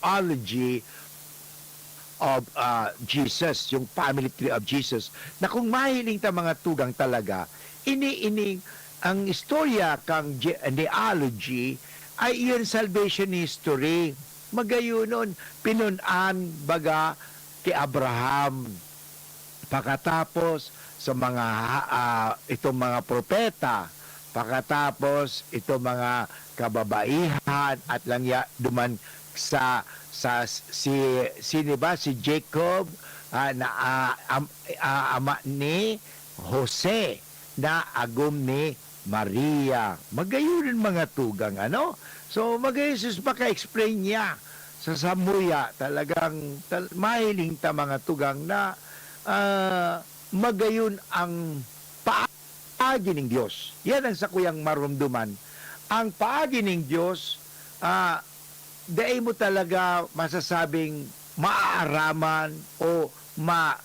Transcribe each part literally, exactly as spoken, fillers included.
genealogy of, ah, Jesus, yung family tree of Jesus, na kung mahiling ta mga tugang talaga, ini, ini, ang istorya kang genealogy ay iyan salvation history. Magayonon, pinun-an, baga, ki Abraham. Pakatapos sa mga, ah, itong mga propeta, pakatapos itong mga kababaihan at langya duman sa, sa si, sino ba? Si Jacob, ah, na, ah, am-, ah, ama ni Jose na agom ni Maria. Magayon mga tugang, ano? So, magayon sus paka-explain niya sa samuya. Talagang tal-, mahiling ta mga tugang na, ah, magayon ang paagi ning Dios. Yan ang sakuyang maromdoman. Ang paagi ning Dios, ah, dai mo talaga masasabing maaaraman o ma-,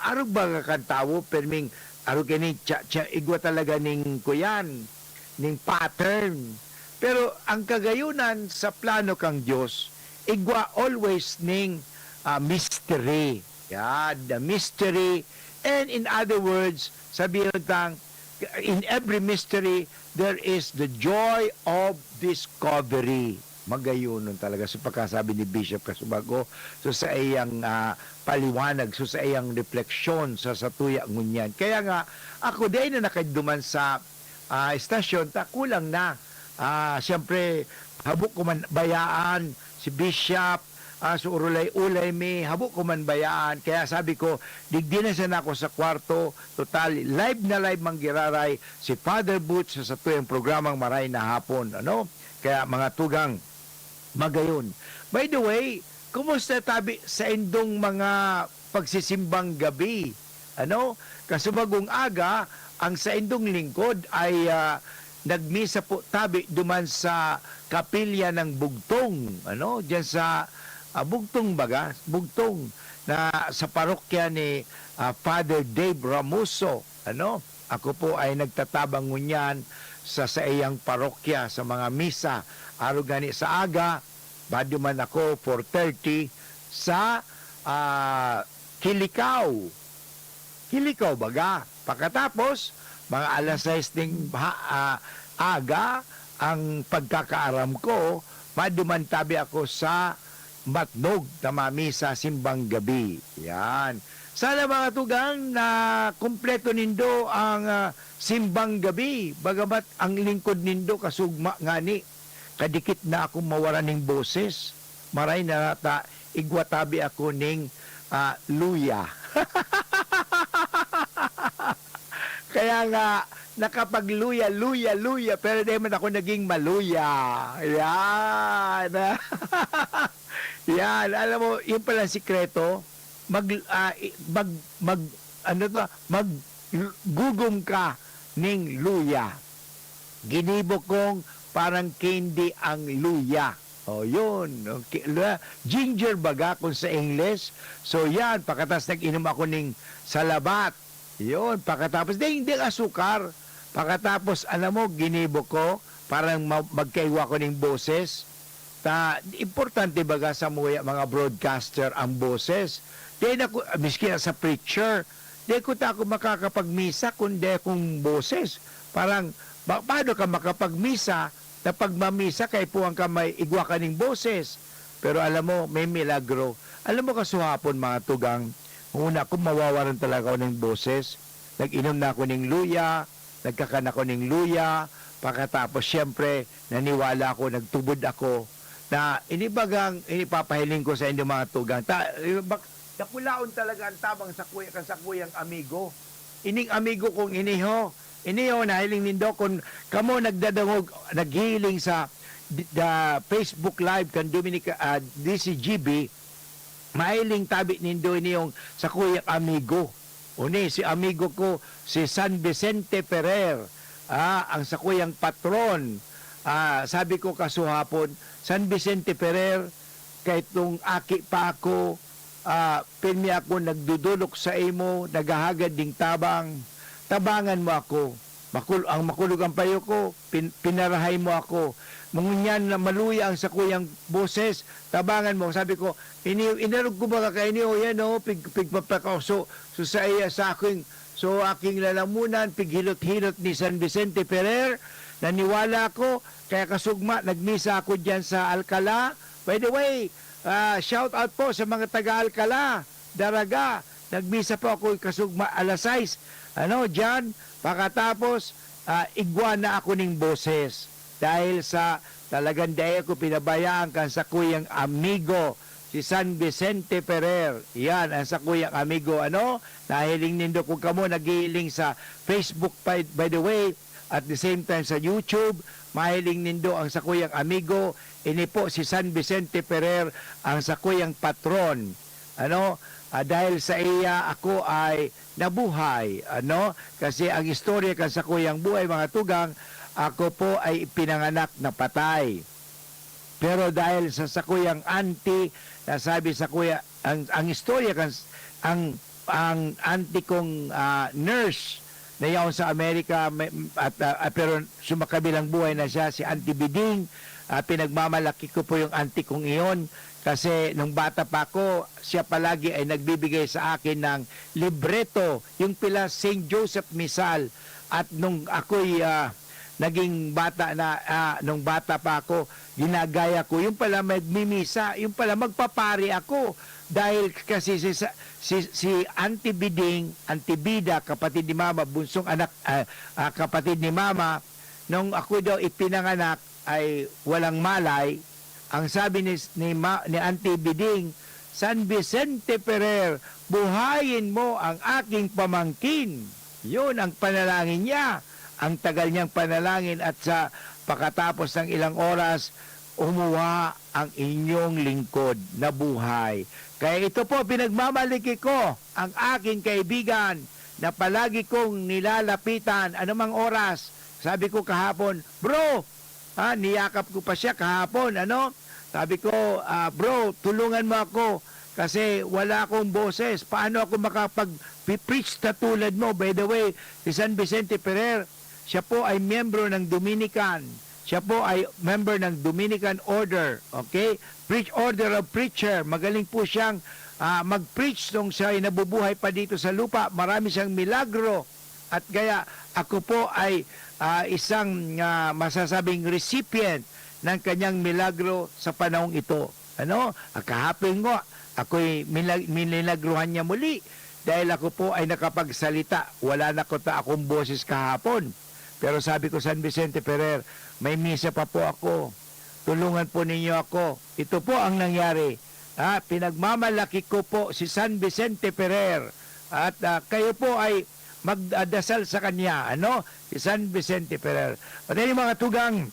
arog baga kan tawo, perming arog ini, tsa-, tsa-, igwa talaga ning kuyan, ning pattern. Pero ang kagayunan sa plano kang Dios, igwa always ning, ah, mystery. Yan, the mystery. And in other words, sabihin tang, in every mystery, there is the joy of discovery. Magayonon talaga. So, pagkasabi ni Bishop Kasubago, so sa iyang, ah, paliwanag, so sa iyang refleksyon sa, sa tuya ngunyan. Kaya nga, ako, di na nakaiduman sa, ah, estasyon, ta kulang na. Ah, siyempre, habo ko man bayaan si Bishop, ah, so urulay-ulay mi, habo ko man bayaan. Kaya sabi ko, digdi na sana ako sa kwarto, total, live na live manggiraray si Father Butch sa satuyang programang Maray na Hapon, ano? Kaya mga tugang, magayon. By the way, kumusta tabi sa indong mga pagsisimbang gabi? Ano? Kasubagong aga, ang saindong lingkod ay, ah, nagmisa po tabi duman sa Kapilya ng Bugtong, ano? Diyan sa, ah, Bugtong baga? Bugtong, na sa parokya ni, ah, Father Dave Ramuso, ano? Ako po ay nagtatabang ngunyan sa saiyang parokya sa mga misa. Arog gani sa aga, bado man ako, four thirty, sa, ah, Kilikao. Kilikao baga. Pakatapos, mga alas sais ning ha-, ah, aga, ang pagkakaaram ko, maduman tabi ako sa matnog na mamisa simbang gabi. Yan. Sana mga tugang na kumpleto nindo ang, ah, simbang gabi, bagamat ang lingkod nindo kasugma ngani. Kadikit na akong mawaran ning boses. Maray na ta, igwa tabi ako ning, ah, luya. Kaya nga, nakapagluya, luya, luya, pero di man ako naging maluya. Yan. Yan. Alam mo, yun palang sikreto. Mag, ah, i-, mag, mag, ano to? Mag, gugom ka ning luya. Ginibo kong parang candy ang luya. O, yun. Okay. Lu-, ginger baga kung sa Ingles. So, yan. Pakatas nag-inom ako ning salabat. Yun. Pakatapos, ding, ding asukar. Pakatapos, alam mo, ginibo ko, parang ma-, magkaigwa ko ning boses. Ta, importante baga sa muya, mga broadcaster, ang boses. Di na ko, miski na sa preacher, di ko ta ako makakapagmisa kung di akong boses. Parang, ba-, paano ka makapagmisa na pag mamisa, kaipuhan ka may igwa ka ning boses? Pero alam mo, may milagro. Alam mo, kasuhapon, mga tugang, una ko mawawaran talaga ako ning boses. Nag-inom na ako ning luya, nagkakan ako ning luya, pakatapos, siyempre, naniwala ako, nagtubod ako, na ini bagang, inipapahiling ko sa inyong mga tugang. Ta-, eh, bak-, dakulaon talaga ang tabang sa kuya, kan sa kuyang amigo. Ining amigo kong iniho, iniho, nahiling nindo, kung kamo nagdadangog, naghihiling sa d-, the Facebook Live kan Dominica, ah, D C G B, mahiling tabi nindo ini yung sa kuyang amigo. Uni, si amigo ko, si San Vicente Ferrer, ah, ang sakuyang patron. Ah, sabi ko kasuhapon, "San Vicente Ferrer, kay tong aki pa ako, ah, pirmi ako nagdudulok sa imo, naghahagad ding tabang. Tabangan mo ako. Makul-, ang makulog ang payo ko, pin-, pinarahay mo ako." Ngunyan na maluya ang sakuyang boses, tabangan mo. Sabi ko, ini, inarog ko baga kaini, o yan, o, pig, pigpapakauso. So, sa iya, sa aking, so, aking lalamunan, pighilot-hilot ni San Vicente Ferrer, naniwala ako, kaya kasugma, nagmisa ako dyan sa Alcala. By the way, ah, shout out po sa mga taga Alcala, Daraga. Nagmisa po ako kasugma alas sais. Ano, dyan, pakatapos, ah, igwa na ako ning boses. Dahil sa talagang dai ako pinabayaan kan sakuyang amigo, si San Vicente Ferrer. Yan, ang sakuyang amigo. Ano, nahiling nindo kung kamo naghihiling sa Facebook, by, by the way, at the same time sa YouTube, mahiling nindo ang sakuyang amigo. Ini po si San Vicente Ferrer, ang sakuyang patron. Ano, ah, dahil sa iya, ako ay nabuhay, ano? Kasi ang istorya kan sakuyang buhay, mga tugang, ako po ay ipinanganak na patay. Pero dahil sa sakuyang auntie, nasabi sa kuya, ang, ang istorya kan, ang, ang auntie kong, ah, nurse na yaon sa Amerika, may, at, ah, ah, pero sumakabilang buhay na siya, si Auntie Biding, ah, pinagmamalaki ko po yung auntie kong iyon kasi nung bata pa ako, siya palagi ay nagbibigay sa akin ng libreto, yung pila Saint Joseph Misal. At nung ako'y, ah, naging bata na, ah, nung bata pa ako, ginagaya ko, yung pala magmimisa, yung pala magpapari ako. Dahil kasi si, sa- si, si Auntie Biding, Auntie Bida, kapatid ni Mama, bunsong anak, ah, ah, kapatid ni Mama, nung ako daw ipinanganak ay walang malay, ang sabi ni, ni, Ma, ni Auntie Biding, "San Vicente Ferrer, buhayin mo ang aking pamangkin." Yun ang panalangin niya. Ang tagal niyang panalangin at sa pakatapos ng ilang oras, umuwa ang inyong lingkod na buhay. Kaya ito po, pinagmamaliki ko ang aking kaibigan na palagi kong nilalapitan anumang oras. Sabi ko kahapon, "Bro," ah, niyakap ko pa siya kahapon, ano? Sabi ko, "Ah, bro, tulungan mo ako kasi wala akong boses. Paano ako makapag-preach na tulad mo?" By the way, si San Vicente Ferrer, siya po ay miyembro ng Dominican. Siya po ay member ng Dominican Order, okay? Preach Order of Preacher. Magaling po siyang, ah, mag-preach nung siya ay nabubuhay pa dito sa lupa. Marami siyang milagro. At kaya ako po ay, ah, isang, ah, masasabing recipient ng kanyang milagro sa panahong ito. Ano? Ah, kahapon nga, ako'y milag-, minilagruhan niya muli dahil ako po ay nakapagsalita. Wala na kuta akong boses kahapon. Pero sabi ko, "San Vicente Ferrer, may misa pa po ako. Tulungan po ninyo ako." Ito po ang nangyari. Ah, pinagmamalaki ko po si San Vicente Ferrer. At, ah, kayo po ay magdasal sa kanya, ano? Si San Vicente Ferrer. At ayun, mga tugang,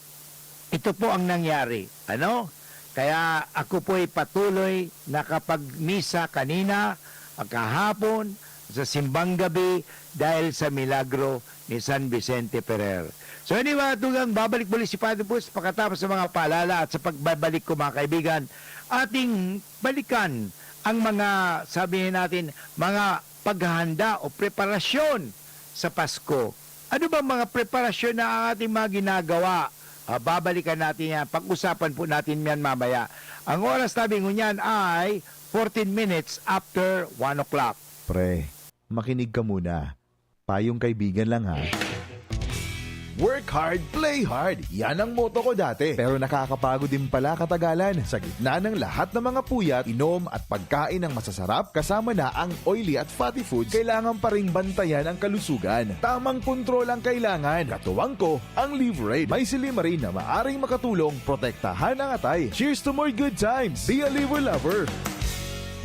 ito po ang nangyari, ano? Kaya ako po'y patuloy nakapagmisa kanina, kahapon, sa simbang gabi dahil sa milagro ni San Vicente Ferrer. So, anyway, mga tugang, babalik muli si Father Boots pakatapos sa mga paalala at sa pagbabalik ko, mga kaibigan, ating balikan ang mga, sabihin natin, mga paghahanda o preparasyon sa Pasko. Ano bang mga preparasyon na ang ating mga ginagawa? Ah, babalikan natin yan. Pag-usapan po natin yan mamaya. Ang oras tabi ngunyan ay fourteen minutes after one o'clock. Pre, makinig ka muna. Payong kaibigan lang, ha. Work hard, play hard. Yan ang motto ko dati. Pero nakakapagod din pala katagalan. Sa gitna ng lahat ng mga puyat, inom at pagkain ng masasarap, kasama na ang oily at fatty foods, kailangan pa ring bantayan ang kalusugan. Tamang kontrol ang kailangan. Katuwang ko, ang Liverade. May silymarin na maaring makatulong protektahan ang atay. Cheers to more good times! Be a Liver Lover!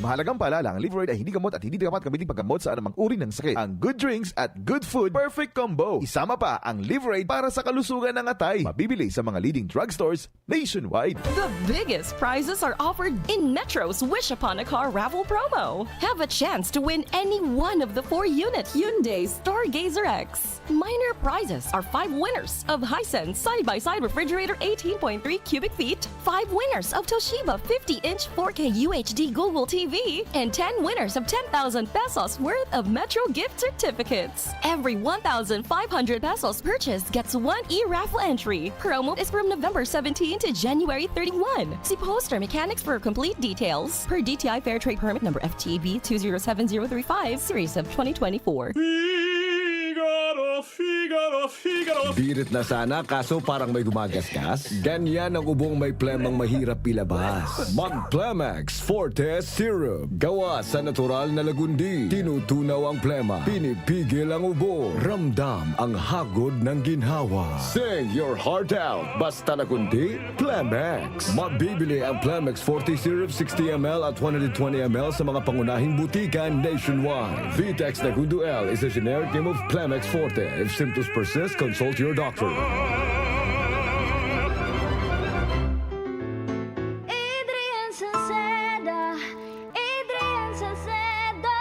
Mahalagang paalala, ang Liverade ay hindi gamot at hindi dapat gamitin paggamot sa anumang uri ng sakit. Ang good drinks at good food, perfect combo. Isama pa ang Liverade para sa kalusugan ng atay. Mabibili sa mga leading drugstores nationwide. The biggest prizes are offered in Metro's Wish Upon a Car raffle promo. Have a chance to win any one of the four unit Hyundai Stargazer X. Minor prizes are five winners of Hisense side-by-side refrigerator eighteen point three cubic feet, five winners of Toshiba fifty-inch four K U H D Google T V T V and ten winners of ten thousand pesos worth of Metro gift certificates. Every one thousand five hundred pesos purchase gets one e-raffle entry. Promo is from November seventeen to January thirty-one. See poster mechanics for complete details, per D T I Fair Trade Permit number F T B two zero seven zero three five, series of twenty twenty-four. Figaro, Figaro, Figaro. Birit na sana, kaso parang may gumagasgas. Ganyan ang ubong may plemang mahirap ilabas. Mag Plemex Forte Syrup. Gawa sa natural na lagundi. Tinutunaw ang plema. Pinipigil ang ubo. Ramdam ang hagod ng ginhawa. Sing your heart out. Basta lagundi, Plemex. Mabibili ang Plemex Forte Syrup sixty M L at one hundred twenty M L sa mga pangunahing butika nationwide. Vitex Nagundo L is a generic name of Plemex Forte. If symptoms persist, consult your doctor. Adrian Salceda, Adrian Salceda.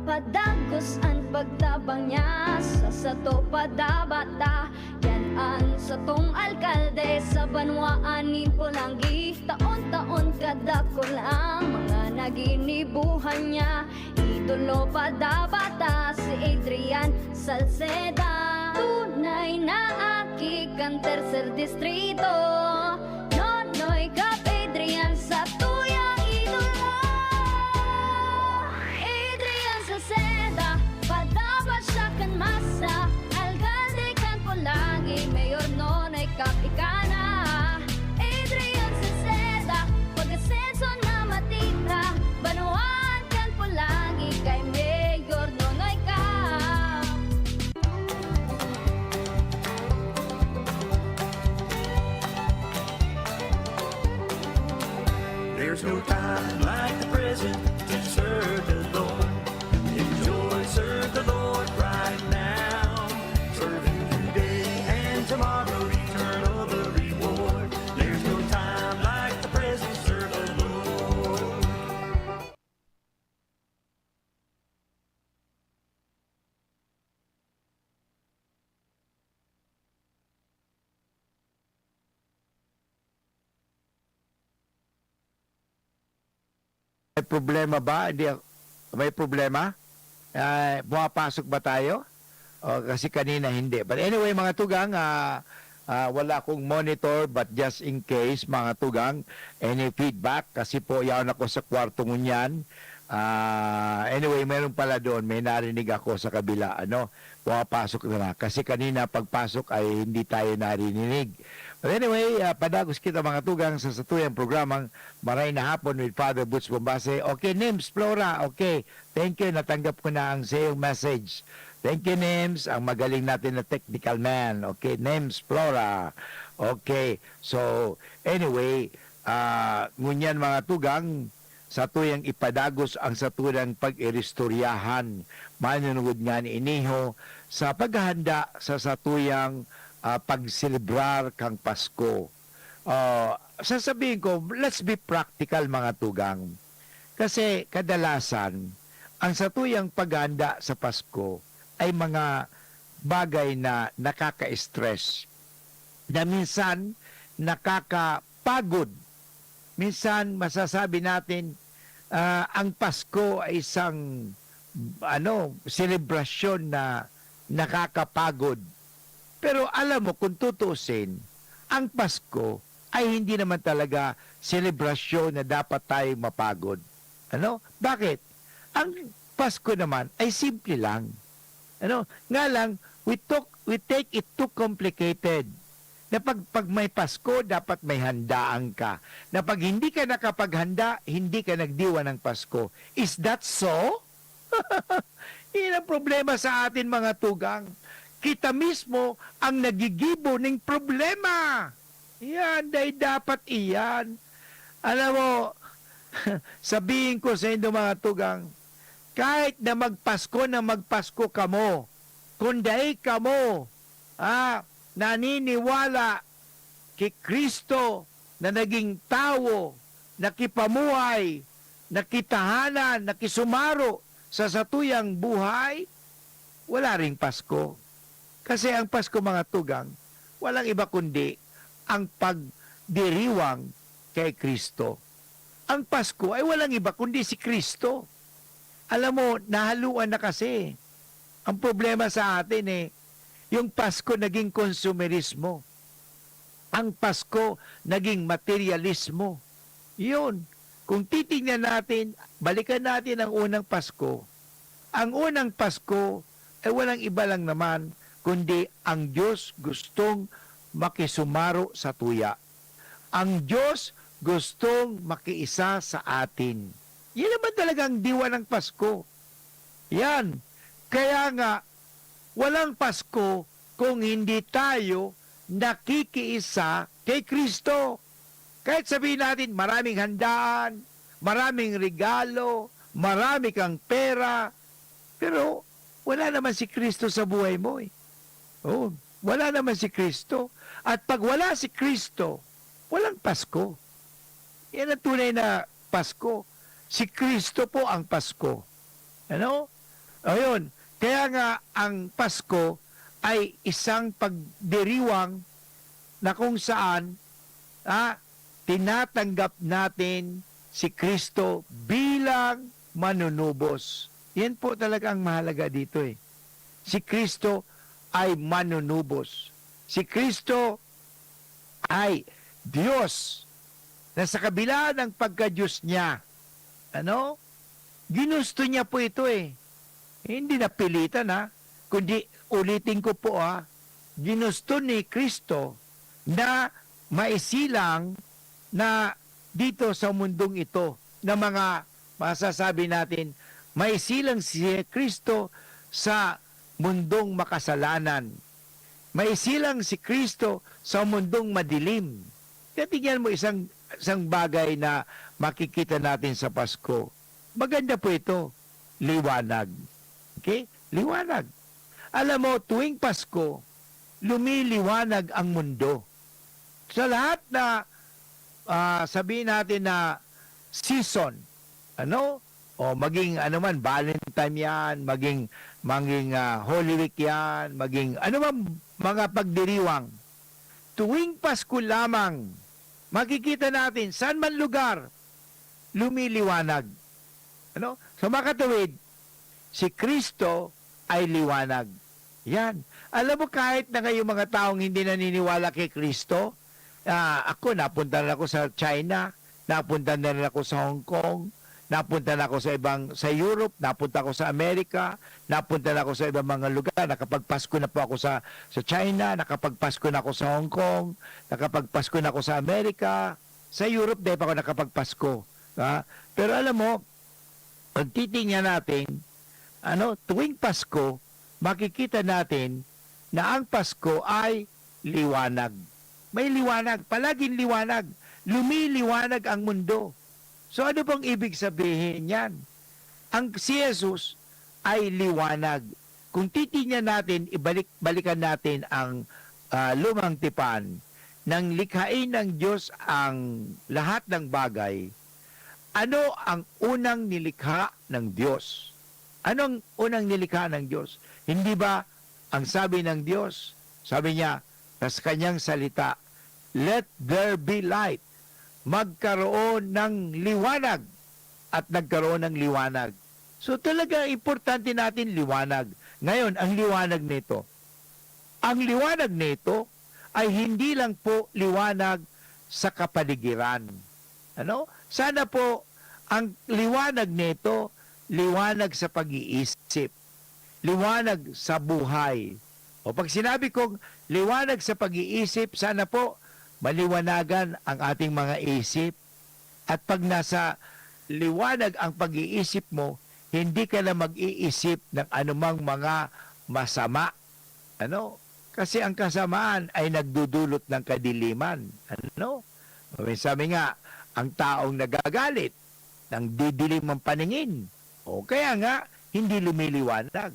Padagos an pagtabang niya sa sato padabata. Yan an satong alkalde sa banwaan nin Polangui. Taon-taon kadakul ang mga naginibuhan niya. Idolo padabata si Adrian Salceda. Tunay na aki kan tercer distrito. Nonoy Cap Adrian satuyang idolo. Adrian Salceda, padaba siya kan masa. Alkalde kan Polangui, Mayor Nonoy Cap ika na. Adrian Salceda, pag-asenso na matita. Banwaan kan Polangui kay Mayor Nonoy Cap. There's no time like the present to serve the Lord. Enjoy, serve the Lord right now. Serve Him today and tomorrow, eternal the reward. There's no time like the present, serve the Lord. May problema ba? Hindi ako, may problema? Ah, pumapasok ba tayo? O, kasi kanina hindi. But anyway, mga tugang, ah, ah, wala akong monitor, but just in case, mga tugang, any feedback, kasi po, yaon ako sa kwarto ngunyan. Ah, anyway, meron pala doon, may narinig ako sa kabila, ano, pumapasok na. Kasi kanina, pagpasok ay hindi tayo naririnig. But anyway, ah, padagos kita, mga tugang, sa satuyang programang Maray na Hapon with Father Butch Bombase. Okay, Nims, Flora, okay. Thank you, natanggap ko na ang sa iyong message. Thank you, Nims. Ang magaling natin na technical man. Okay, Nims, Flora. Okay, so, anyway, ah, ngunyan, mga tugang, satuyang ipadagos ang satuyang pag-iristoryahan. Manunungod nga ni iniho sa paghahanda sa satuyang, ah, pagselebrar kan Pasko. Ah, sasabihin ko, let's be practical, mga tugang. Kasi kadalasan, ang satuyang paghahanda sa Pasko ay mga bagay na nakaka-stress, na minsan nakakapagod. Minsan masasabi natin, ah, ang Pasko ay isang, ano, selebrasyon na nakakapagod. Pero alam mo, kung tutuusin, ang Pasko ay hindi naman talaga selebrasyon na dapat tayong mapagod. Ano? Bakit? Ang Pasko naman ay simple lang. Ano? Nga lang, we took, we take it too complicated. Na pag, pag may Pasko, dapat may handaan ka. Na pag hindi ka nakapaghanda, hindi ka nagdiwa ng Pasko. Is that so? Yan ang problema sa atin, mga tugang. Kita mismo ang nagigibo ning problema. Yan, dai dapat iyan. Alam mo, sabihin ko sa indo, mga tugang, kahit na magpasko na magpasko kamo, kung dai kamo, ah, naniniwala ki Cristo na naging tawo, nakipamuhay, nakitahanan, nakisumaro sa satuyang buhay, wala ring Pasko. Kasi ang Pasko, mga tugang, walang iba kundi ang pag-, diriwang kay Cristo. Ang Pasko ay walang iba kundi si Cristo. Alam mo, nahaluan na kasi. Ang problema sa atin, eh, yung Pasko naging konsumerismo. Ang Pasko naging materyalismo. Yun. Kung titingnan natin, balikan natin ang unang Pasko. Ang unang Pasko ay walang iba lang naman kundi ang Diyos gustong makisumaro sa tuya. Ang Diyos gustong makiisa sa atin. Yan naman talaga ang diwa ng Pasko. Yan. Kaya nga, walang Pasko kung hindi tayo nakikiisa kay Cristo. Kahit sabihin natin, maraming handaan, maraming regalo, marami kang pera, pero wala naman si Cristo sa buhay mo, eh. Oo, wala naman si Cristo. At pag wala si Cristo, walang Pasko. Yan ang tunay na Pasko. Si Cristo po ang Pasko. Ano? Ayun. Kaya nga, ang Pasko ay isang pagdiriwang na kung saan, ah, tinatanggap natin si Cristo bilang manunubos. Yan po talaga ang mahalaga dito, eh. Si Cristo ay manunubos. Si Cristo ay Diyos na sa kabila ng pagka-Diyos niya, ano, ginusto niya po ito, eh. Hindi napilitan, ha, kundi ulitin ko po, ha, ginusto ni Cristo na maisilang na dito sa mundong ito na mga, masasabi natin, maisilang si Cristo sa mundong makasalanan. Maisilang si Cristo sa mundong madilim. Kaya tingnan mo isang, isang bagay na makikita natin sa Pasko. Maganda po ito, liwanag. Okay? Liwanag. Alam mo, tuwing Pasko, lumiliwanag ang mundo. Sa lahat na, ah, sabihin natin na season, ano? O maging ano man, Valentine yan, maging, maging, ah, Holy Week yan, maging ano man mga pagdiriwang. Tuwing Pasko lamang, makikita natin, saan man lugar, lumiliwanag. Ano? So, makatawid, si Cristo ay liwanag. Yan. Alam mo, kahit na ngayong mga taong hindi naniniwala kay Cristo, ah, ako, napunta na ako sa China, napunta na rin ako sa Hong Kong, napunta na ako sa ibang, sa Europe, napunta ako sa Amerika, napunta na ako sa ibang mga lugar, nakapagpasko na po ako sa, sa China, nakapagpasko na ako sa Hong Kong, nakapagpasko na ako sa Amerika, sa Europe, dahil pa ako nakapagpasko. Ha? Pero alam mo, pag titingnan natin, ano, tuwing Pasko, makikita natin na ang Pasko ay liwanag. May liwanag, palaging liwanag. Lumiliwanag ang mundo. So, ano bang ibig sabihin niyan? Ang si Jesus ay liwanag. Kung titingnan natin, ibalik, balikan natin ang, ah, lumang tipan. Nang likhain ng Diyos ang lahat ng bagay, ano ang unang nilikha ng Diyos? Ano ang unang nilikha ng Diyos? Hindi ba ang sabi ng Diyos? Sabi niya, sa kanyang salita, "Let there be light." Magkaroon ng liwanag. At nagkaroon ng liwanag. So, talaga importante natin liwanag. Ngayon, ang liwanag nito. Ang liwanag nito ay hindi lang po liwanag sa kapaligiran. Ano? Sana po ang liwanag nito, liwanag sa pag-iisip, liwanag sa buhay. O pag sinabi kong liwanag sa pag-iisip, sana po maliwanagan ang ating mga isip. At pag nasa liwanag ang pag-iisip mo, hindi ka na mag-iisip ng anumang mga masama. Ano? Kasi ang kasamaan ay nagdudulot ng kadiliman. Ano? May sabi nga, ang taong nagagalit, nagdidilim ang paningin. O kaya nga, hindi lumiliwanag.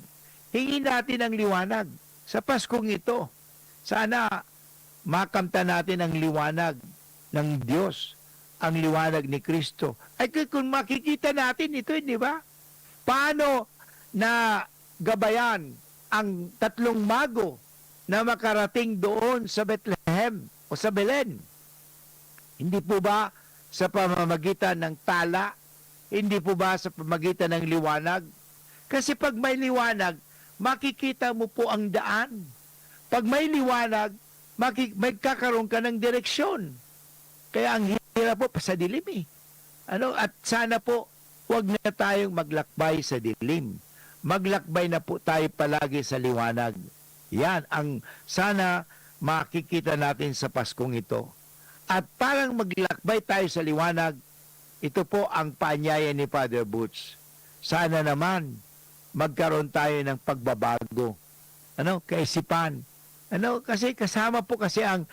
Hingin natin ang liwanag sa Paskong ito. Sana makamtan natin ang liwanag ng Diyos, ang liwanag ni Cristo. Ay, k-, kung makikita natin ito, di ba? Paano na gabayan ang tatlong mago na makarating doon sa Bethlehem o sa Belen? Hindi po ba sa pamamagitan ng tala? Hindi po ba sa pamamagitan ng liwanag? Kasi pag may liwanag, makikita mo po ang daan. Pag may liwanag, maki-, magkakaroon ka ng direksyon. Kaya ang hirap po, pasadilim eh. Ano? At sana po, huwag na tayong maglakbay sa dilim. Maglakbay na po tayo palagi sa liwanag. Yan ang sana makikita natin sa Paskong ito. At parang maglakbay tayo sa liwanag, ito po ang paanyaya ni Father Butch. Sana naman magkaroon tayo ng pagbabago, ano, kaisipan. Ano, kasi kasama po kasi ang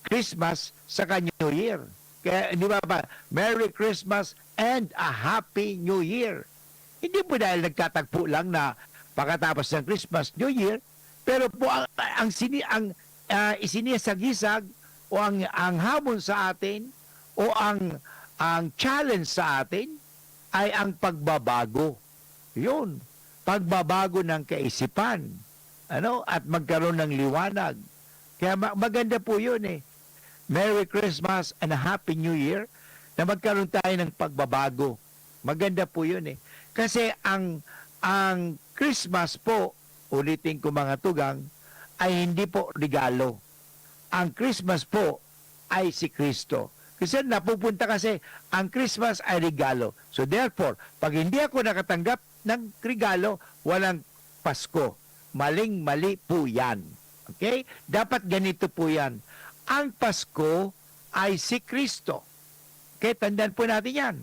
Christmas saka New Year. Kaya, di ba pa, Merry Christmas and a Happy New Year. Hindi po dahil nagtatagpo lang na pagkatapos ng Christmas, New Year, pero po ang, ang, sini, ang ah, isinasag-isag o ang, ang hamon sa atin o ang, ang challenge sa atin ay ang pagbabago. Yun, pagbabago ng kaisipan, ano, at magkaroon ng liwanag. Kaya ma-, maganda po yun eh. Merry Christmas and a Happy New Year na magkaroon tayo ng pagbabago. Maganda po yun eh. Kasi ang, ang Christmas po, ulitin ko mga tugang, ay hindi po regalo. Ang Christmas po ay si Kristo. Kasi napupunta kasi ang Christmas ay regalo. So therefore, pag hindi ako nakatanggap ng regalo, walang Pasko. Maling-mali po yan. Okay? Dapat ganito po yan. Ang Pasko ay si Kristo. Okay? Tandaan po natin yan.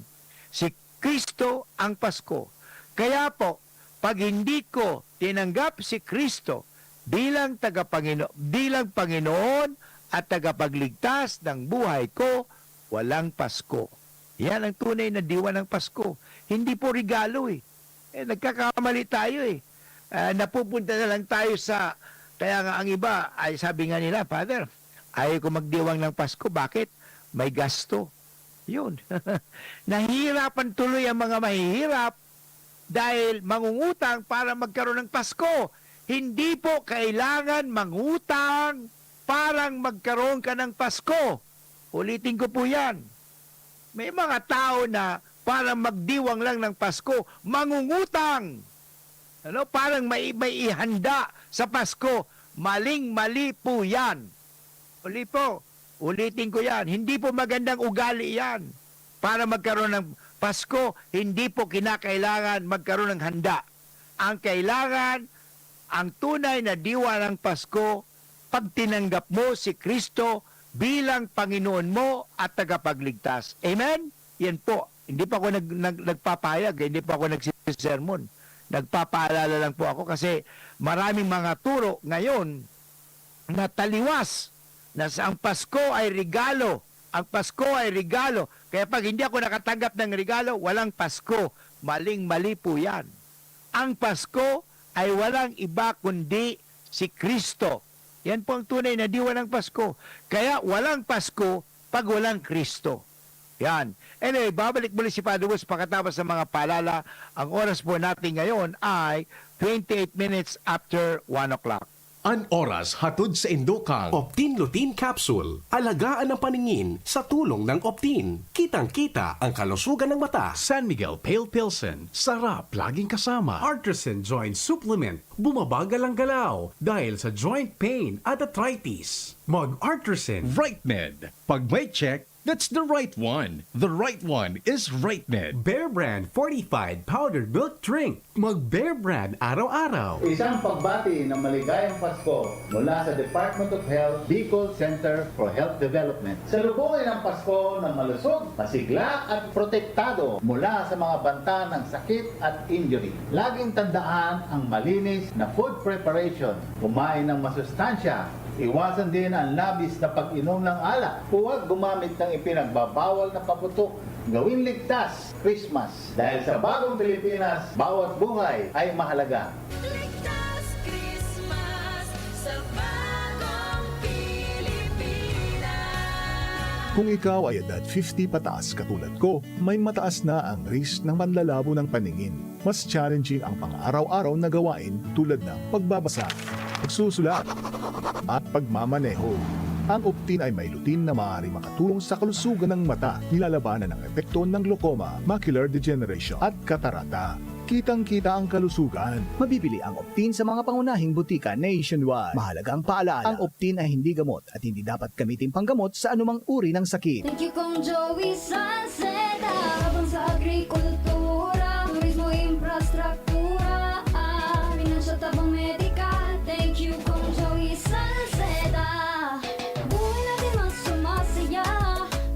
Si Kristo ang Pasko. Kaya po, pag hindi ko tinanggap si Kristo bilang tagapangino-, bilang Panginoon at tagapagligtas ng buhay ko, walang Pasko. Yan ang tunay na diwa ng Pasko. Hindi po regalo eh. Eh, nagkakamali tayo eh. Ah, napupunta na lang tayo sa, kaya nga ang iba ay sabi nga nila, "Father, ayaw ko magdiwang ng Pasko." Bakit? May gasto. Yun. Nahihirapan tuloy ang mga mahihirap dahil mangungutang para magkaroon ng Pasko. Hindi po kailangan mangutang parang magkaroon ka ng Pasko. Ulitin ko po yan. May mga tao na parang magdiwang lang ng Pasko, mangungutang. Ano? Parang may, may ihanda sa Pasko. Maling-mali po yan. Uli po, ulitin ko yan. Hindi po magandang ugali yan. Para magkaroon ng Pasko, hindi po kinakailangan magkaroon ng handa. Ang kailangan, ang tunay na diwa ng Pasko, pag tinanggap mo si Kristo bilang Panginoon mo at tagapagligtas. Amen? Yan po. Hindi pa ako nag-, nag-, nagpapahayag, hindi pa ako nagsisermon. Nagpapaalala lang po ako kasi maraming mga turo ngayon na taliwas na sa, ang Pasko ay regalo. Ang Pasko ay regalo. Kaya pag hindi ako nakatanggap ng regalo, walang Pasko. Maling-mali po yan. Ang Pasko ay walang iba kundi si Kristo. Yan po ang tunay na diwa ng Pasko. Kaya walang Pasko pag walang Kristo. Yan. Anyway, babalik muli si Father Woods pagkatapos ng mga paalala. Ang oras po natin ngayon ay twenty-eight minutes after one o'clock. An oras hatod sa indokang Optin Lutein Capsule. Alagaan ang paningin sa tulong ng Optin. Kitang-kita ang kalusugan ng mata. San Miguel Pale Pilsen. Sarap laging kasama. Artisan Joint Supplement. Bumabagal ang galaw dahil sa joint pain at arthritis. Mag-Artisan. Right Med. Pag may check, that's the right one. The right one is Right Med. Bear Brand Fortified Powdered Milk Drink. Mag Bear Brand araw-araw. Isang pagbati ng maligayang Pasko mula sa Department of Health, Bicol Center for Health Development. Salubungin ang Pasko ng malusog, masigla at protektado mula sa mga banta ng sakit at injury. Laging tandaan ang malinis na food preparation. Kumain ng masustansya. Iwasan din ang labis na pag-inom ng alak. Huwag gumamit ng ipinagbabawal na paputok. Gawin ligtas Christmas. Dahil sa bagong Pilipinas, bawat buhay ay mahalaga. Ligtas Christmas sa bagong Pilipinas. Kung ikaw ay edad fifty pataas katulad ko, may mataas na ang risk ng panlalabo ng paningin. Mas challenging ang pang-araw-araw na gawain tulad ng pagbabasa, pagsusulat, at pagmamaneho. Ang Optin ay may lutein na maaaring makatulong sa kalusugan ng mata, nilalabanan ang epekto ng glaucoma, macular degeneration, at katarata. Kitang-kita ang kalusugan. Mabibili ang Optin sa mga pangunahing butika nationwide. Mahalagang paalala, ang Optin ay hindi gamot at hindi dapat gamitin panggamot sa anumang uri ng sakit. Thank you, Kong Joey Salceda. Tabang sa agrikultura, turismo, infrastruktura, ah, pinansyal, tabang medikal. Thank you, Kong Joey Salceda. Buhay natin mas sumasaya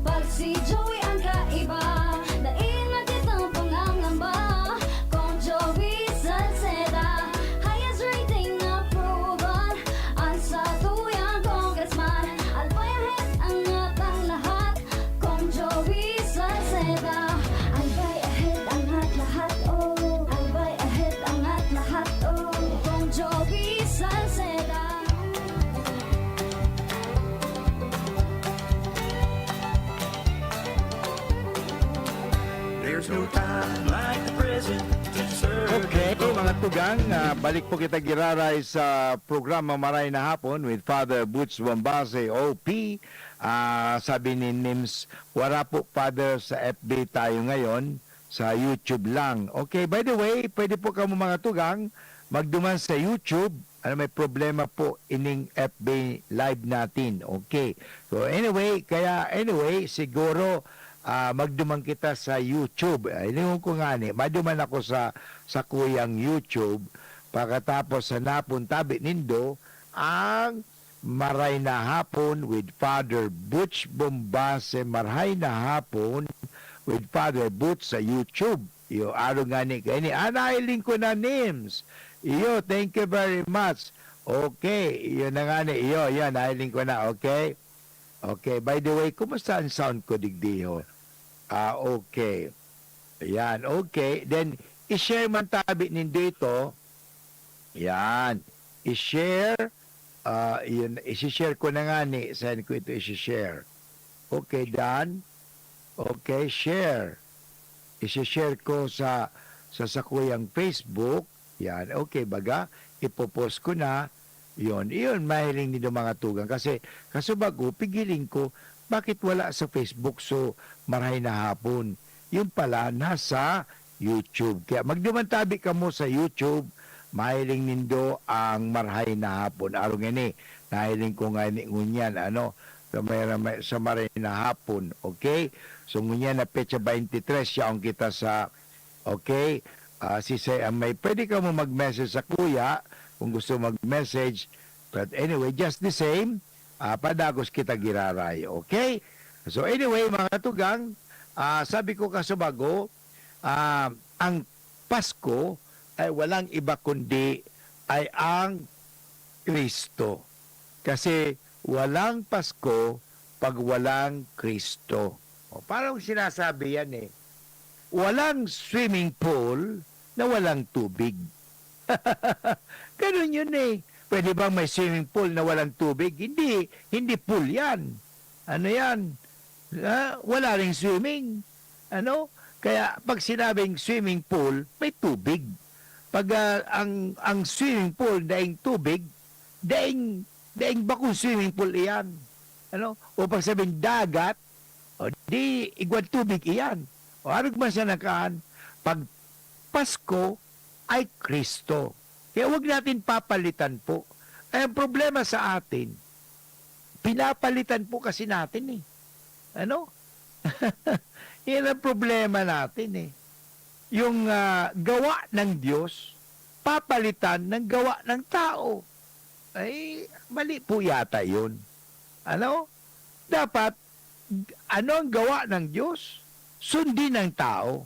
pag si Joey ang kaiba. Dai na kitang pangangamba, Kong Joey Salceda. Highest rating na proven, ang satuyang congressman. Albay ahead ang atang lahat, Kong Joey Salceda. Albay ahead ang at lahat, oh. Albay ahead ang at lahat, oh. Kong Joey Salceda. There's no time like the present to serve. Okay, mga tugang, ah, balik po kita giraray sa programa Maray na Hapon with Father Butch Bombase, O P. Ah, sabi ni Nims, "Wara po, Father, sa F B tayo ngayon, sa YouTube lang." Okay, by the way, pwede po kamo, mga tugang, magduman sa YouTube. Ano, may problema po ining F B live natin. Okay. So anyway, kaya anyway, siguro, ah, magduman kita sa YouTube. Ay, lingon ko nga ni, maduman ako sa, sa kuyang YouTube. Pagkatapos sa napon tabi nindo, ang Maray na Hapon with Father Butch Bombase, Maray na Hapon with Father Butch sa YouTube. Iyo, aro nga ni kaini. Ah, nahiling ko na, Nims. Iyo, thank you very much. Okay, iyo na nga ni. Iyo, iyo, nahiling ko na. Okay. Okay, by the way, kumusta ang sound ko digdi, ho? Ah, okay. Ayan, okay. Then, i-share man tabi nindo ito. Yan. I-share. Ah, yun, isi-share ko na nga ni. Saan ko ito isi-share? Okay, done. Okay, share. Isi-share ko sa, sa sakuyang Facebook. Yan. Okay, baga, ipopost ko na. Yun, yun, mahiling nindo, mga tugang. Kasi, kasubago, pigiling ko, bakit wala sa Facebook? So, Maray na Hapon. Yun pala, nasa YouTube. Kaya magduman tabi kamo sa YouTube, mahiling nindo ang Maray na Hapon. Arong ini, nahiling ko nga ini ngunyan, ano, sa may, may, sa Maray na Hapon, okay? So, ngunyan na petsa twenty-three, siya ang kita sa, okay? Ah, si Say Amay, pwede kamo mag-message sa kuya kung gusto mag-message. But anyway, just the same, ah, padagos kita giraray, okay? So anyway, mga tugang, ah, sabi ko kasubago, ah, ang Pasko ay walang iba kundi ay ang Kristo. Kasi walang Pasko pag walang Kristo. O, parang sinasabi yan eh, walang swimming pool na walang tubig. Ganun yun eh. Pwede bang may swimming pool na walang tubig? Hindi, hindi pool yan. Ano yan? Ah, wala ring swimming. Ano? Kaya pag sinabing swimming pool, may tubig. Pag, ah, ang, ang swimming pool daing tubig, daing, daing bakong swimming pool iyan. Ano? O pag sabing dagat, o di igwang tubig iyan. O arog man sa nakaan, pag Pasko ay Kristo. Kaya wag natin papalitan po. Ay, ang problema sa atin, pinapalitan po kasi natin eh. Ano? Yan ang problema natin eh. Yung, ah, gawa ng Diyos, papalitan ng gawa ng tao. Ay, mali po yata yun. Ano? Dapat, ano ang gawa ng Diyos? Sundin ng tao.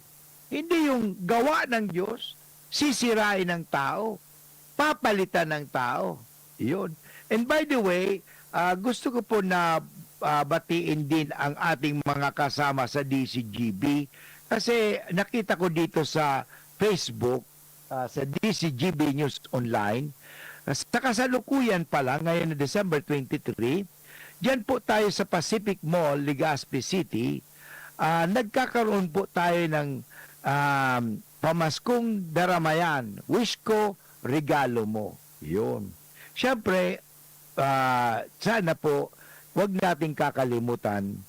Hindi yung gawa ng Diyos, sisirain ng tao, papalitan ng tao. Yun. And by the way, ah, gusto ko po na, ah, batiin din ang ating mga kasama sa D C G B. Kasi nakita ko dito sa Facebook, ah, sa D C G B News Online, ah, sa kasalukuyan pa lang, ngayon na December twenty-three, diyan po tayo sa Pacific Mall, Legazpi City. Ah, nagkakaroon po tayo ng, um, pamaskong daramayan, Wish Ko, Regalo Mo. Yun. Siyempre, ah, sana po 'wag nating kakalimutan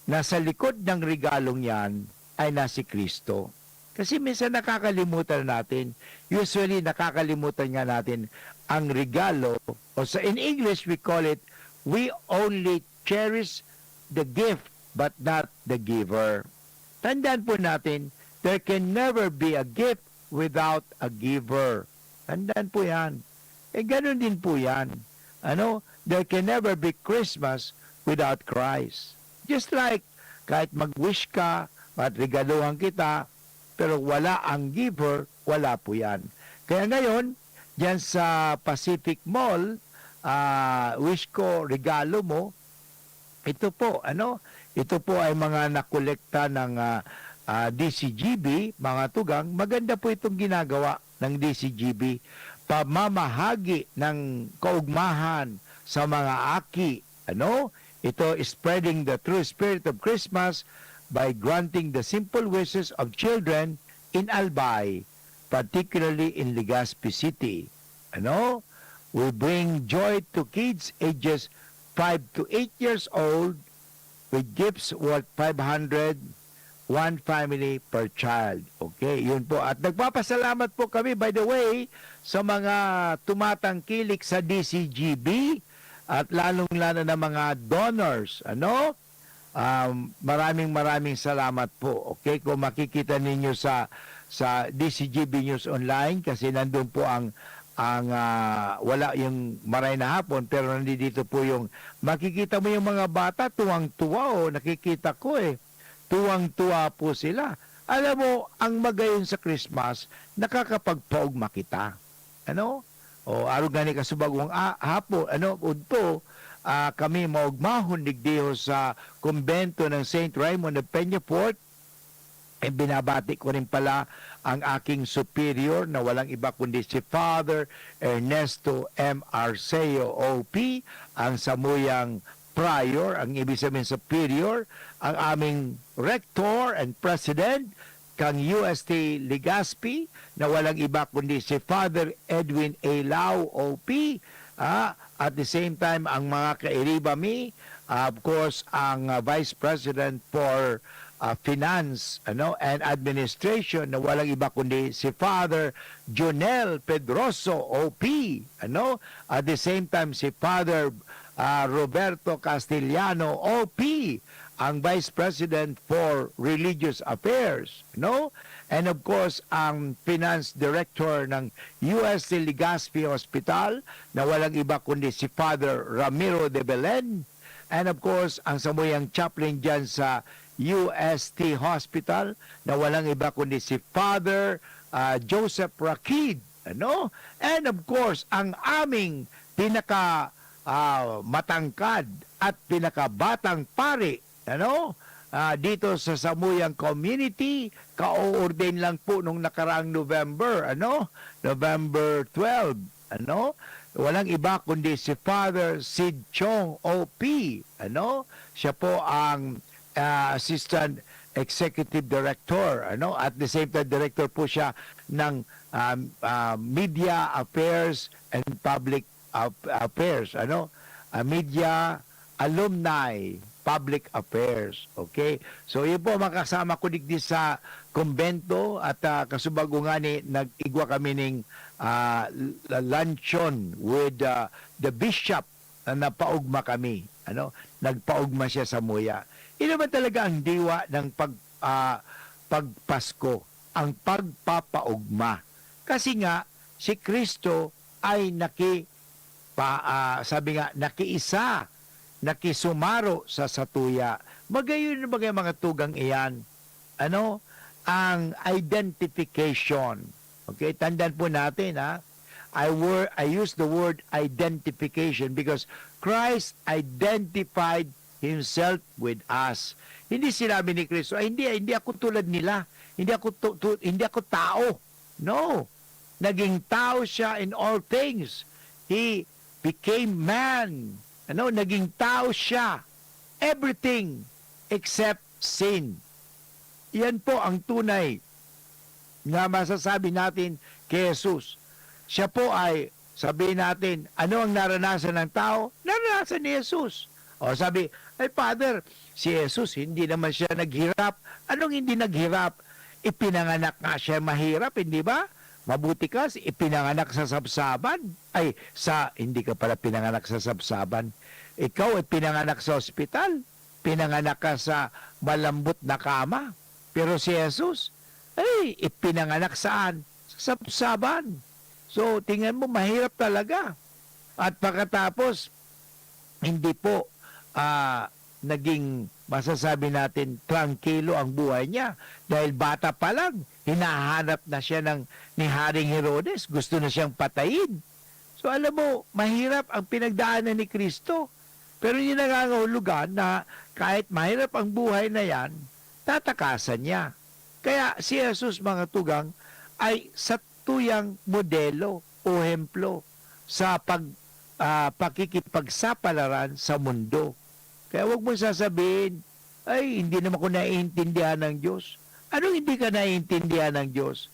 na sa likod ng regalong 'yan ay na si Cristo. Kasi minsan nakakalimutan natin. Usually, nakakalimutan nga natin ang regalo, o sa, in English, we call it, "We only cherish the gift but not the giver." Tandaan po natin, there can never be a gift without a giver. Tandaan po 'yan. Eh, ganun din po 'yan. Ano? There can never be Christmas without Christ. Just like, kahit mag-wish ka at regaluhan kita, pero wala ang giver, wala po 'yan. Kaya ngayon, diyan sa Pacific Mall, ah, wish ko, regalo mo, ito po, ano, ito po ay mga nakolekta ng, ah, ah, D C G B, mga tugang. Maganda po itong ginagawa ng D C G B, pamamahagi ng kaugmahan sa mga aki, ano? Ito, spreading the true spirit of Christmas by granting the simple wishes of children in Albay, particularly in Legazpi City. Ano? We bring joy to kids ages five to eight years old with gifts worth five hundred, one family per child. Okay, yun po. At nagpapasalamat po kami, by the way, sa mga tumatangkilik sa D C G B at lalong-lalo na mga donors, ano? Um, maraming, maraming salamat po. Okay, kung makikita ninyo sa, sa D C G B News Online, kasi nandun po ang, ang, ah, wala yung Maray na Hapon, pero nandito po yung, makikita mo yung mga bata, tuwang-tuwa, oh, nakikita ko, eh. Tuwang-tuwa po sila. Alam mo, ang magayon sa Christmas, nakakapagpaugma kita. Ano? O, arog ngani kasubagong a-, hapon, ano, udto, ah, kami maugmahon digdiho sa kumbento ng Saint Raymond of Peñafort. Eh, binabati ko rin pala ang aking superior na walang iba kundi si Father Ernesto M. Arceo, O P, ang samuyang prior, ang ibig sabihin superior, ang aming rector and president, kang U S T Legazpi, na walang iba kundi si Father Edwin A. Lau, O P, ah, at the same time, ang mga kairiba mi, ah, of course, ang, ah, Vice President for, ah, Finance, ano, and Administration, na walang iba kundi si Father Jonel Pedroso, O P, ano, at the same time, si Father, ah, Roberto Castellano, O P, ang Vice President for Religious Affairs, no? And of course, ang Finance Director ng U S T Legazpi Hospital, na walang iba kundi si Father Ramiro de Belen. And of course, ang samuyang chaplain dyan sa U S T Hospital, na walang iba kundi si Father, ah, Joseph Rakid, ano? And of course, ang aming pinaka, ah, matangkad at pinakabatang pari, ano? Ah, dito sa samuyang community, ka-o-ordain lang po nung nakaraang November, ano? November twelve, ano? Walang iba kundi si Father Sid Chong, O P, ano? Siya po ang, ah, Assistant Executive Director, ano? At the same time, Director po siya ng, um, ah, Media Affairs and Public Af-, Affairs, ano? Ah, Media, Alumni, Public Affairs. Okay? So, yun po, makasama ko digdi sa kumbento at, ah, kasubag ko ngani, nag-igwa kami ning, ah, l-, luncheon with, ah, the bishop na napaugma kami. Ano? Nagpaugma siya samuya. Ino ba talaga ang diwa ng pag-, ah, pagpasko? Ang pagpapaugma. Kasi nga, si Cristo ay naki-, pa, ah, sabi nga, nakiisa, nakisumaro sa satuya. Magayon na bagay mga tugang iyan. Ano? Ang identification. Okay, tandaan po natin, ha. I wor-, I use the word identification because Christ identified himself with us. Hindi sinabi ni Cristo, "Ay, hindi, hindi ako tulad nila. Hindi ako tu-, tu-, hindi ako tao." No. Naging tao siya in all things. He became man. Ano, naging tao siya. Everything except sin. Yan po ang tunay na masasabi natin kay Jesus. Siya po ay, sabihin natin, ano ang naranasan ng tao? Naranasan ni Jesus O, sabi, "Ay, Father, si Jesus, hindi naman siya naghirap." Anong hindi naghirap? Ipinanganak nga siya mahirap, hindi ba? Mabuti ka, ipinanganak sa sabsaban. Ay, sa, hindi ka pala pinanganak sa sabsaban. Ikaw ay pinanganak sa ospital. Pinanganak ka sa malambot na kama. Pero si Jesus, ay, ipinanganak saan? Sa sabsaban. So, tingnan mo, mahirap talaga. At pagkatapos, hindi po, ah, naging, masasabi natin, trangkilo ang buhay niya. Dahil bata pa lang, hinahanap na siya ng, ni Haring Herodes. Gusto na siyang patayin. So, alam mo, mahirap ang pinagdaanan ni Cristo. Pero hindi nangangahulugan na kahit mahirap ang buhay na yan, tatakasan niya. Kaya si Jesus, mga tugang, ay satuyang modelo o ehemplo sa pag, ah, pakikipagsapalaran sa mundo. Kaya wag mong sasabihin, "Ay, hindi naman ko naiintindihan ng Diyos." Anong hindi ka naiintindihan ng Diyos?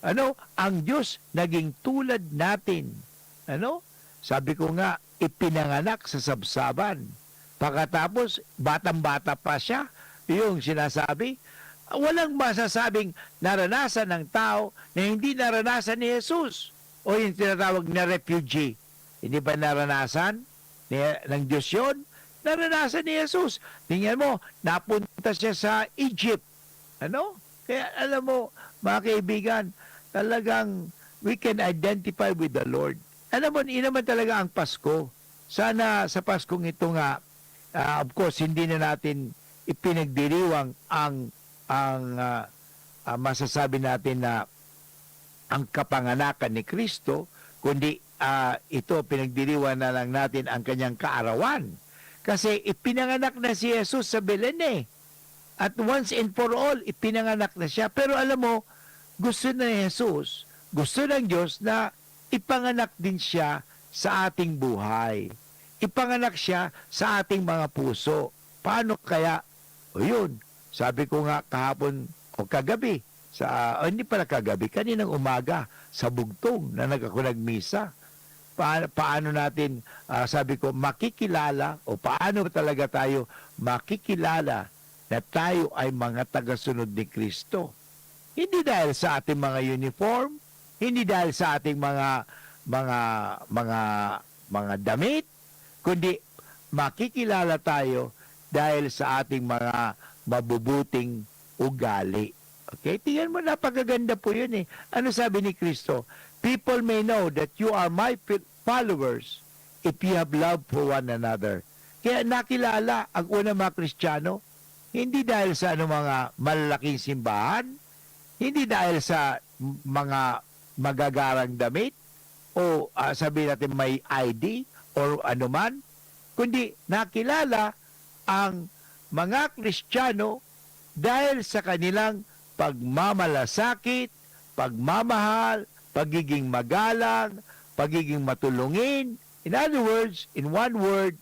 Ano? Ang Diyos naging tulad natin. Ano? Sabi ko nga, ipinanganak sa sabsaban. Pagkatapos, batang-bata pa siya, yung sinasabi, walang masasabing naranasan ng tao na hindi naranasan ni Jesus o yung tinatawag na refugee. Hindi ba naranasan ni, ng Diyos yun? Naranasan ni Jesus. Tingnan mo, napunta siya sa Egypt. Ano? Kaya alam mo, mga kaibigan, talagang we can identify with the Lord. Alam mo, yun naman talaga ang Pasko. Sana sa Paskong ito nga, ah, of course, hindi na natin ipinagdiriwang ang, ang, ah, ah, masasabi natin na ang kapanganakan ni Cristo, kundi, ah, ito, pinagdiriwang na lang natin ang kanyang kaarawan. Kasi ipinanganak na si Jesus sa Belen eh. At once and for all, ipinanganak na siya. Pero alam mo, gusto na ni Jesus, gusto ng Diyos na ipanganak din siya sa ating buhay. Ipanganak siya sa ating mga puso. Paano kaya? O yun, sabi ko nga kahapon o kagabi, sa, o hindi pala kagabi, kaninang umaga, sa bugtong na nag-, ako nagmisa. Pa-, paano natin, ah, sabi ko, makikilala o paano talaga tayo makikilala na tayo ay mga tagasunod ni Cristo? Hindi dahil sa ating mga uniform, hindi dahil sa ating mga, mga, mga, mga damit, kundi makikilala tayo dahil sa ating mga mabubuting ugali. Okay? Tingnan mo, napakaganda po yun eh. Ano sabi ni Cristo? "People may know that you are my fi-, followers if you have love for one another." Kaya nakilala ang unang mga Kristiyano, hindi dahil sa ano, mga malalaking simbahan, hindi dahil sa m-, mga magagarang damit, o, ah, sabihin natin may I D or anuman, kundi nakilala ang mga Kristiyano dahil sa kanilang pagmamalasakit, pagmamahal, pagiging magalang, pagiging matulungin. In other words, in one word,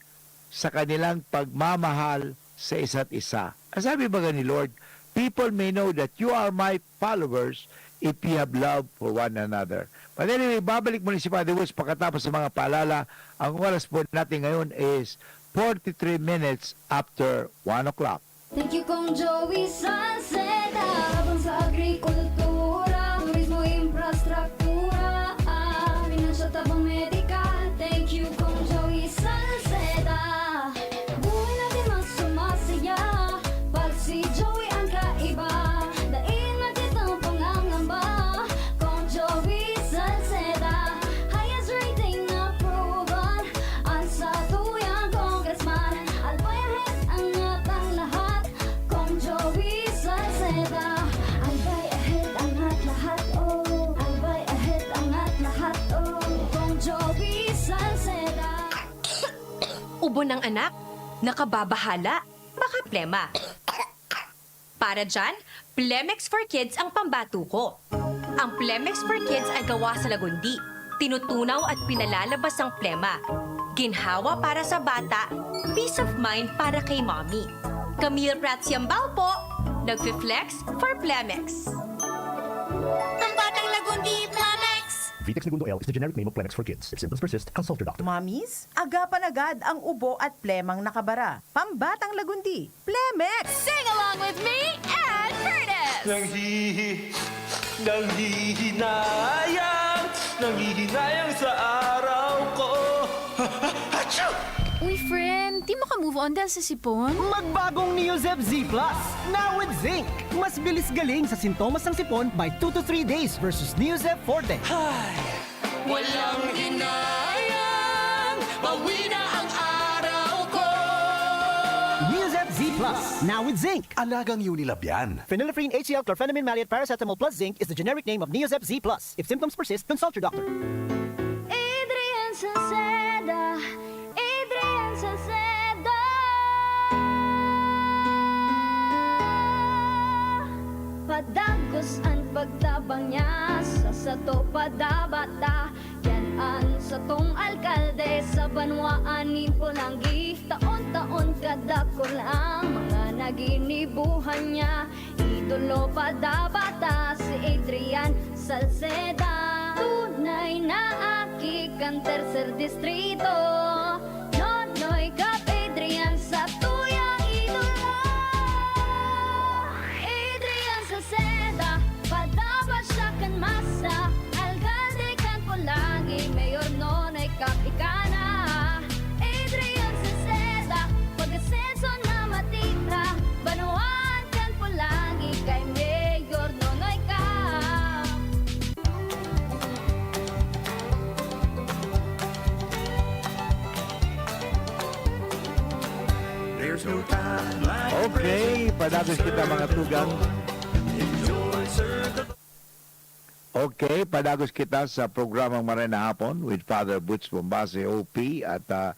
sa kanilang pagmamahal sa isa't isa. Ang sabi baga ni Lord, "People may know that you are my followers if you have love for one another." But anyway, babalik muli si Father Woods pagkatapos sa mga paalala. Ang oras po natin ngayon is forty-three minutes after one o'clock. Thank you, Kong Joey Salceda. Tabang sa agrikultura, turismo, infrastruktura, ah, pinansyal, tabang medikal. Thank you, Kong Joey Salceda. Buhay natin mas sumasaya pag si Joey ang kaiba. Dai na kitang pangangamba, Kong Joey Salceda. Highest rating na approval, ang satuyang congressman. Albay ahead ang atang lahat, Kong Joey Salceda. Albay ahead ang at lahat, oh. Albay ahead ang at lahat, oh. Kong Joey Salceda. Ubo ng anak? Nakababahala? Baka plema. Para dyan, Plemex for Kids ang pambato ko. Ang Plemex for Kids ay gawa sa lagundi. Tinutunaw at pinalalabas ang plema. Ginhawa para sa bata, peace of mind para kay mommy. Camille Prats Yambao po, nagfi-flex for Plemex. Pambatang lagundi, Plemex! Pitex Negundo L is the generic name of Plemex for kids. If symptoms persist, consult your doctor. Mommies, agapan agad ang ubo at plemang nakabara. Pambatang lagundi, Plemex! Sing along with me and Curtis! Nanghihi-, nanghihinayang, nanghihinayang sa araw ko. Achoo! Uy, friend, di mo ka move on dahil sa sipon? Magbagong Neozep Z Plus, now with zinc. Mas bilis galing sa sintomas ng sipon by two to three days versus Neozep Forte. Hay! Walang hinayang, bawi na ang araw ko. Neozep Z Plus, now with zinc. Alagang Unilab yan. Phenylephrine H C L chlorphenamine maleate paracetamol plus zinc is the generic name of Neozep Z Plus. If symptoms persist, consult your doctor. Adrian Salceda, Adrian Salceda. Padagos an pagtabang niya sa sato, padabata. Yan an satong alkalde sa banwaan nin Polangui. Taon-taon kadakul ang mga naginibuhan niya. Idolo padabata si Adrian Salceda. Tunay na aki kan Tercer Distrito. Nonoy Cap Adrian, satuyang idolo. Adrian Salceda, padabata siya kan masa. Alkalde kan Polangui, Mayor Nonoy Cap ika na. Adrian Salceda, pag-asenso na matira. Banwaan kan Polangui kay Mayor Nonoy Cap. There's no time like Okay, present. Padagos kita, mga tugang. Enjoy, sir, the Okay, padagos kita sa programang Maray na Hapon with Father Butch Bombase, O P, at, ah,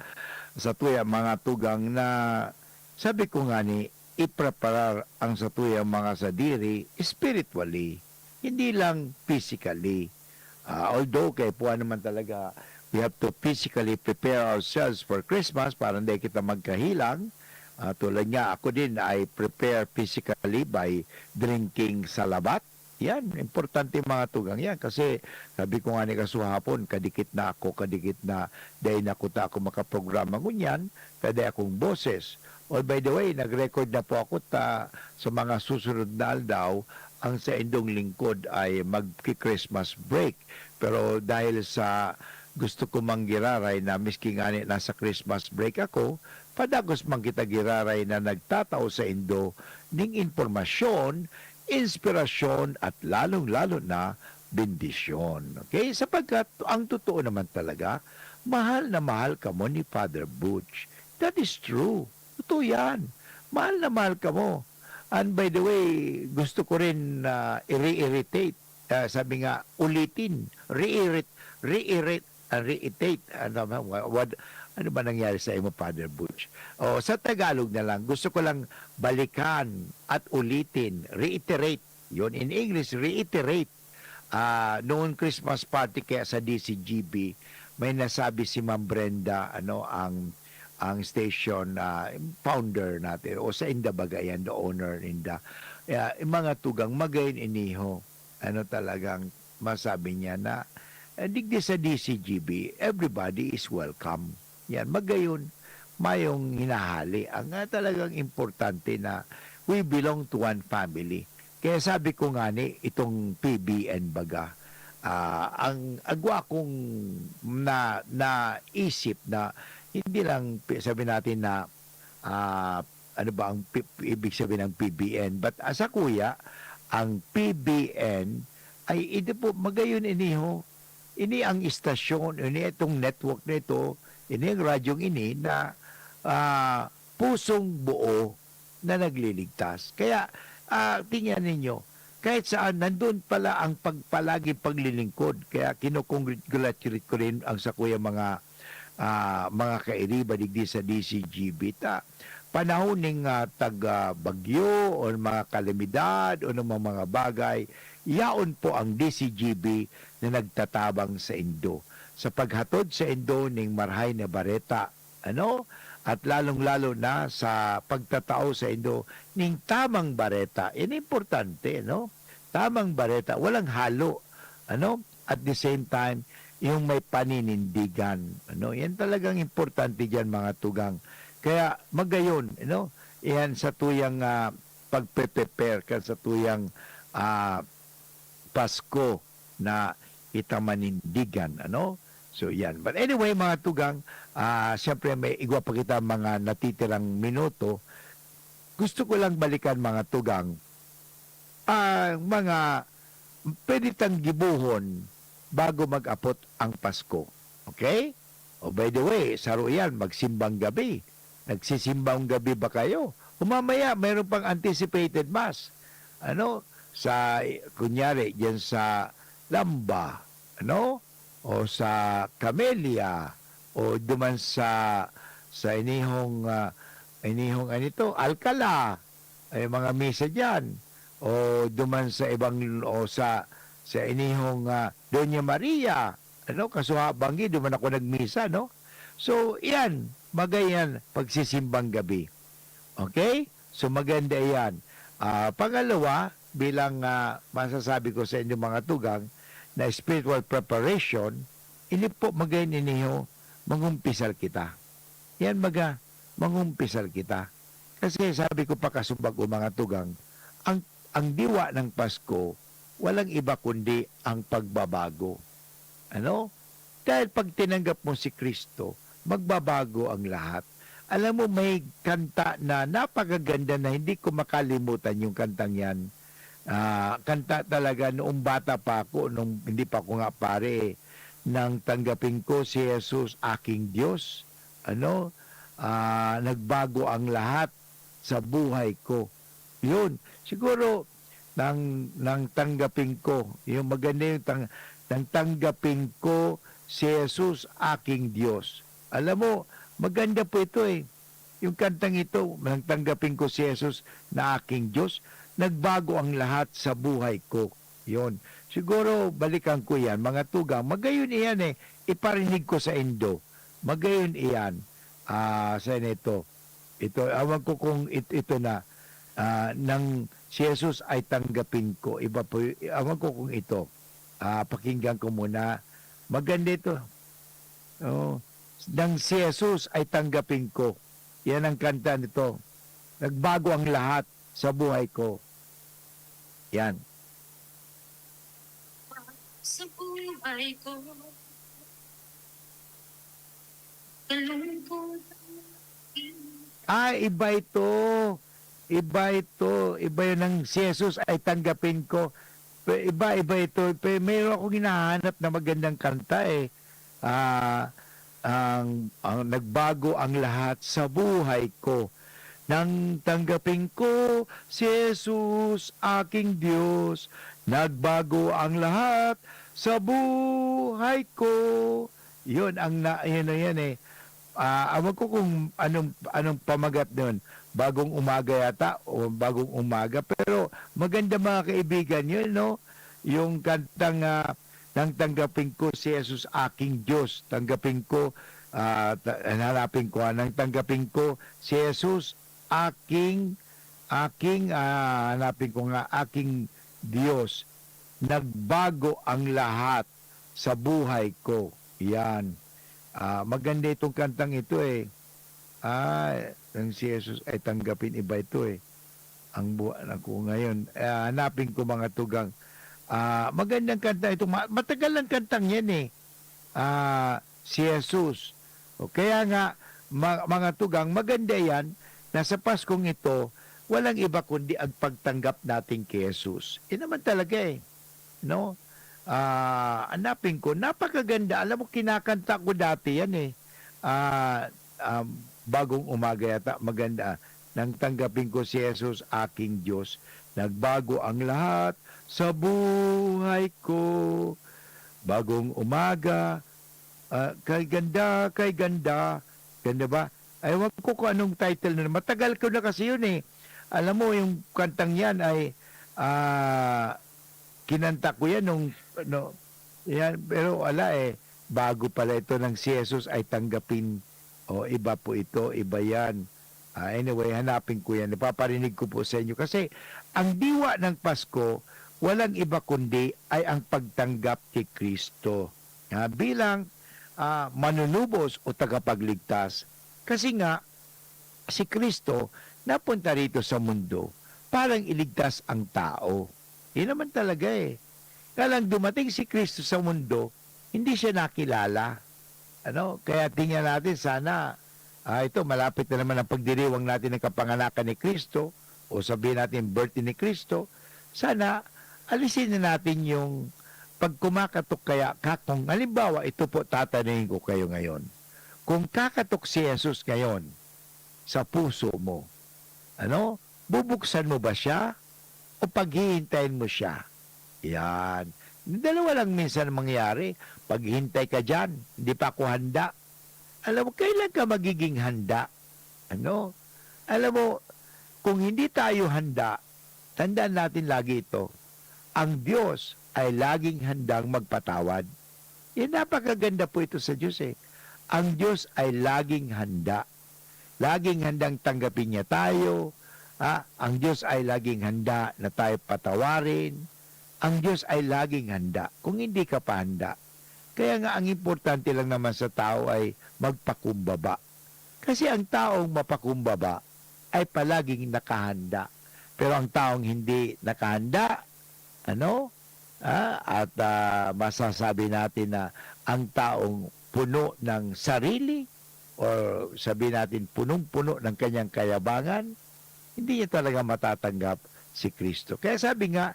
sa tuya mga tugang na sabi ko nga ni, ipreparar ang satuyang mga sadiri spiritually, hindi lang physically. Ah, although kaipuhan naman talaga, we have to physically prepare ourselves for Christmas para hindi kita magkahilang. Ah, tulad nga, ako din, I prepare physically by drinking salabat. Yan, importante mga tugang yan. Kasi sabi ko nga ni kasuhapon, kadikit na ako, kadikit na dahil na kuta ako makaprograma ngunyan, kada akong boses. Oh, by the way, nag-record na po ako ta, sa mga susunod na aldaw, ang saindong lingkod ay magki-Christmas break. Pero dahil sa gusto ko manggiraray na miski ngani nasa Christmas break ako, padagos man kita giraray na nagtatao saindo ning impormasyon, inspirasyon, at lalong-lalo na bendisyon. Okay? Sapagkat ang totoo naman talaga, mahal na mahal kamo ni Father Butch. That is true. Totoo yan. Mahal na mahal kamo. And by the way, gusto ko rin na i-reiterate. Ah, sabi nga, ulitin. Re-irrit-, re-irrit-, ah, reiterate. Ano ba, wa-, what, ano ba nangyari sa imo, Father Butch? O, sa Tagalog na lang, gusto ko lang balikan at ulitin. Reiterate. Yun, in English, reiterate. Ah, noong Christmas party kaya sa D C G B, may nasabi si Ma'am Brenda, ano, ang, ang station, ah, founder natin, o sa inda baga yan, the owner ninda. Ah, yung mga tugang, magayon iniho. Ano talagang masabi niya na, eh, digdi sa D C G B, everybody is welcome. Yan, magayon, mayong hinahali. Ang, ah, talagang importante na we belong to one family. Kaya sabi ko nga ni, itong P B N baga, ah, ang agwa kong na, naisip na hindi lang pi-, sabi natin na, ah, ano ba ang pi-, ibig sabihin ng P B N? But, ah, sa kuya, ang P B N ay ito po, magayon iniho. Ini ang istasyon, ini itong network na ito, ini ang radyong ini na, ah, pusong buo na nagliligtas. Kaya, ah, tingnan ninyo, kahit saan, nandun pala ang pagpalaging paglilingkod. Kaya kino-congratulate ko rin ang sakuyang mga, ah, mga kairiba digdi sa D C G B ta. Panahon ning, ah, tag, ah, bagyo o mga kalamidad o ng mga, mga bagay, yaon po ang D C G B na nagtatabang saindo sa paghatod saindo ning marahay na bareta, ano? At lalong-lalo na sa pagtatao saindo ning tamang bareta. Yan importante, no? Tamang bareta, walang halo, ano? at the same time, yung may paninindigan. Ano, yan talagang importante diyan, mga tugang. Kaya magayon, you know, yan sa tuyang, ah, pagpe-prepare kan sa tuyang, ah, Pasko na kita manindigan, ano? So, yan. But anyway, mga tugang, ah, siyempre may igwa pa kita mga natitirang minuto. Gusto ko lang balikan, mga tugang, ang mga pwede tang gibohon bago mag-apot ang Pasko. Okay? O, by the way, saro yan, magsimbang gabi. Nagsisimbang gabi ba kayo? O mamaya, mayroon pang anticipated mass. Ano? Sa, kunyari, diyan sa Lamba, ano? O sa Camellia, o duman sa, sa inihong, ah, inihong ano ito, Alcala, ay mga misa diyan. O duman sa ibang, o sa, sa inihong, ah, Doña Maria, ano, Kasuhabanggi, duman ako nagmisa, no? So, yan, magay yan, pagsisimbang gabi. Okay? So, maganda yan. Ah, pangalawa, bilang, ah, masasabi ko sa inyo, mga tugang, na spiritual preparation, ini po, magay ninyo, mangumpisal kita. Yan, maga, mangumpisal kita. Kasi sabi ko pa kasubago, mga tugang, ang, ang diwa ng Pasko, walang iba kundi ang pagbabago. Ano? Dahil pag tinanggap mo si Kristo, magbabago ang lahat. Alam mo, may kanta na napakaganda na hindi ko makalimutan yung kantang yan. Ah, kanta talaga noong bata pa ako, nung hindi pa ako nga pare, eh, nang tanggapin ko si Jesus, aking Diyos. Ano? Ah, nagbago ang lahat sa buhay ko. Yun. Siguro, nang, nang tanggapin ko, yung maganda yung tang-, nang tanggapin ko si Jesus, aking Diyos. Alam mo, maganda po ito eh. Yung kantang ito, nang tanggapin ko si Jesus na aking Diyos, nagbago ang lahat sa buhay ko. Yun. Siguro, balikan ko yan. Mga tugang, magayon iyan eh. Iparinig ko sa indo. Magayon iyan. Ah, sa nito. Ito, awan ko kung it-, ito na, ah, nang si Jesus ay tanggapin ko. Iba po y-, awan ko kung ito. Ah, pakinggan ko muna. Maganda ito. Oh, nang si Jesus ay tanggapin ko. Yan ang kanta nito. Nagbago ang lahat sa buhay ko. Yan. Sa buhay ko, kalungkot. Ah, iba ito. Iba ito. Iba yun ang si Jesus ay tanggapin ko. Pe-, iba, iba ito. Pe-, mayroon akong hinahanap na magandang kanta eh. Ah, ang, ang nagbago ang lahat sa buhay ko. Nang tanggapin ko si Jesus, aking Diyos, nagbago ang lahat sa buhay ko. Yun ang na, yun na yan eh. Ah, awan ko kung anong, anong pamagat nun. Bagong Umaga yata o Bagong Umaga. Pero maganda, mga kaibigan, yun, no? Yung kantang, ah, "Nang tanggapin ko si Jesus aking Diyos." Tanggapin ko, ah, ta-, hanapin ko, ah, "Nang tanggapin ko si Jesus aking, aking," ah, hanapin ko nga, "aking Diyos. Nagbago ang lahat sa buhay ko." Yan. Ah, maganda itong kantang ito eh. Ah, ang si Jesus ay tanggapin, iba ito eh. Ang buhay ko ngayon. Ah, hanapin ko, mga tugang. Ah, magandang kanta ito. Ma-, matagal ang kantang yan eh. Ah, si Jesus. O, kaya nga, ma-, mga tugang, maganda yan na sa Paskong ito, walang iba kundi ang pagtanggap natin kay Jesus. Yun naman talaga eh. No? Ah, hanapin ko. Napakaganda. Alam mo, kinakanta ko dati yan eh. Ah, um, Bagong Umaga yata. Maganda. "Nang tanggapin ko si Jesus, aking Diyos, nagbago ang lahat sa buhay ko. Bagong Umaga, ah, kay ganda, kay ganda." Ganda ba? Ewan ko kung anong title na. Matagal ko na kasi yun eh. Alam mo, yung kantang yan ay, ah, kinanta ko yan nung, no, yan, pero wala eh. Bago pala ito, "Nang si Jesus ay tanggapin." O, iba po ito, iba yan. Ah, anyway, hanapin ko yan. Ipaparinig ko po sa inyo. Kasi ang diwa ng Pasko, walang iba kundi ay ang pagtanggap ki Cristo, ah, bilang, ah, manunubos o tagapagligtas. Kasi nga, si Cristo napunta rito sa mundo parang iligtas ang tao. Yun naman talaga, eh. Kaya lang dumating si Cristo sa mundo, hindi siya nakilala. Ano? Kaya tingnan natin sana, ah, ito, malapit na naman ang pagdiriwang natin ng kapanganakan ni Cristo, o sabihin natin, birth ni Cristo. Sana, alisin na natin yung pagkumakatok kaya ka, kung halimbawa, ito po, tatanungin ko kayo ngayon. Kung kakatok si Jesus ngayon sa puso mo, ano? Bubuksan mo ba siya o paghihintayin mo siya? Yan. Dalawa lang minsan mangyayari. Paghihintay ka diyan, hindi pa ako handa. Alam mo, kailan ka magiging handa? Ano? Alam mo, kung hindi tayo handa, tandaan natin lagi ito, ang Diyos ay laging handang magpatawad. Yan, napakaganda po ito sa Diyos, eh. Ang Diyos ay laging handa. Laging handang tanggapin niya tayo. Ah, ang Diyos ay laging handa na tayo patawarin. Ang Diyos ay laging handa. Kung hindi ka pa handa, kaya nga ang importante lang naman sa tao ay magpakumbaba. Kasi ang taong mapakumbaba ay palaging nakahanda. Pero ang taong hindi nakahanda, ano, ah, at, ah, masasabi natin na ang taong puno ng sarili, or sabi natin, punong-puno ng kanyang kayabangan, hindi niya talaga matatanggap si Cristo. Kaya sabi nga,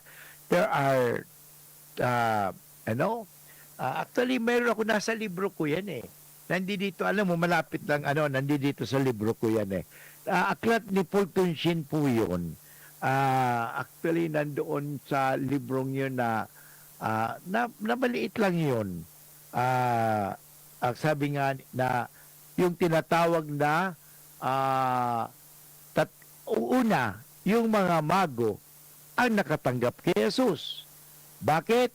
there are, ah, ano, ah, actually, mayroon ako, nasa libro ko yan, eh. Nandito, alam mo, malapit lang, ano, nandito sa libro ko yan, eh. Ah, aklat ni Fulton Sheen po yun. Ah, actually, nandoon sa librong yun na, ah, na, na maliit lang yun. Ah, ang sabi nga na yung tinatawag na, ah, tat-, una, yung mga mago ang nakatanggap kay Jesus. Bakit?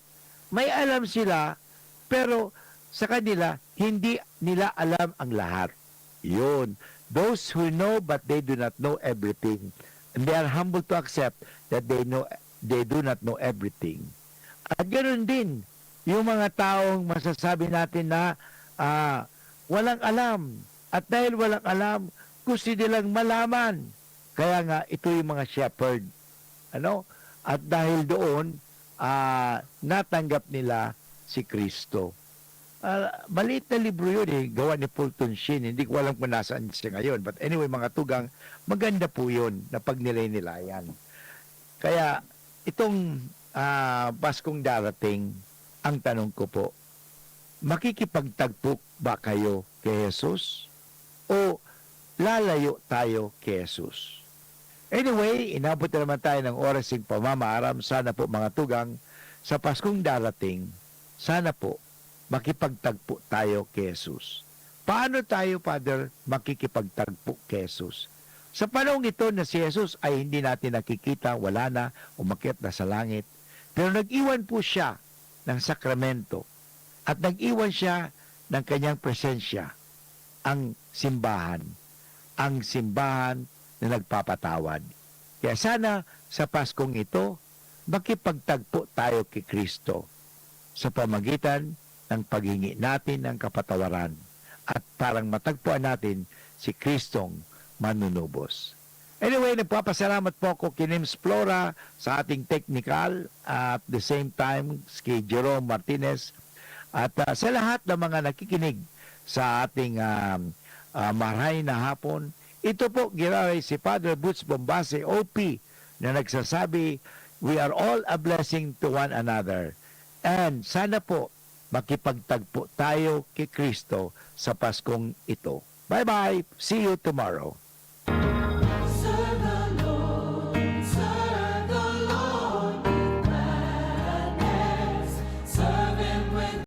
May alam sila, pero sa kanila, hindi nila alam ang lahat. Yun. Those who know but they do not know everything, and they are humble to accept that they know, they do not know everything. At ganoon din, yung mga taong masasabi natin na, ah, walang alam. At dahil walang alam, gusto nilang malaman. Kaya nga, ito yung mga shepherd. Ano? At dahil doon, ah, natanggap nila si Cristo. Ah, maliit na libro yun, eh, gawa ni Fulton Sheen. Hindi ko alam kung nasaan siya ngayon. But anyway, mga tugang, maganda po yun na pagnilay-nilayan. Kaya itong, ah, Paskong darating, ang tanong ko po, makikipagtagpo ba kayo kay Jesus? O lalayo tayo kay Jesus? Anyway, inabot na naman tayo ng oras ng pamamaaram. Sana po, mga tugang, sa Paskong darating, sana po, makipagtagpo tayo kay Jesus. Paano tayo, Father, makikipagtagpo kay Jesus? Sa panahong ito na si Jesus ay hindi natin nakikita, wala na, umakyat na sa langit, pero nag-iwan po siya ng sakramento at nag-iwan siya ng kanyang presensya, ang simbahan, ang simbahan na nagpapatawad. Kaya sana sa Paskong ito, makipagtagpo tayo kay Cristo sa pamagitan ng paghingi natin ng kapatawaran at parang matagpuan natin si Kristong manunubos. Anyway, nagpapasalamat po ako kay Nims Flora sa ating technical, at the same time kay Jerome Martinez, at, ah, sa lahat ng mga nakikinig sa ating, ah, ah, Maray na Hapon. Ito po, giraray si Father Boots Bombase, O P, na nagsasabi, "We are all a blessing to one another." And sana po, makipagtagpo tayo kay Cristo sa Paskong ito. Bye-bye! See you tomorrow!